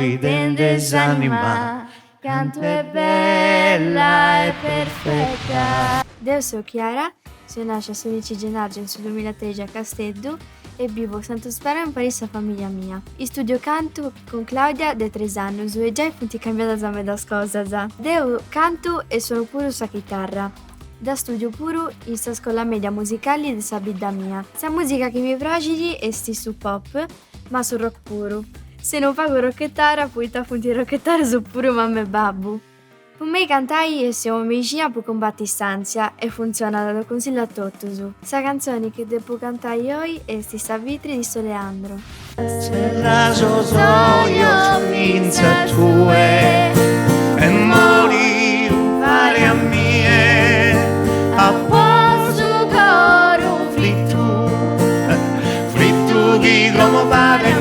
Coidende s'anima cantu est bella e perfetta. Deu seu Chiara, seu nascia s'undixi gennargiu in su dumillatrexi a Casteddu e bivu a Santu Sperau impari a sa familia mia. Istudiu cantu cun Claudia de tres annus e giai funt cambiadas medas cosas. Deu cantu e sonu puru sa chitarra. Dda studiu puru in sa scola media musicali de sa bidda mia. Sa musica chi mi praxit est su pop, ma su rock puru. Seu unu pagu rockettara poita funt rockettaras puru mama e babbu. Po mei cantai est una mexina po cumbati s'ansia e funtzionat, ddu consillu a totus. Sa cantzoni chi depu cantai oi est Sa Vitri di Soleandro. Serra sos ojos fintzas tue e mori umpare a mie apo su coru frittu frittu chi como paret.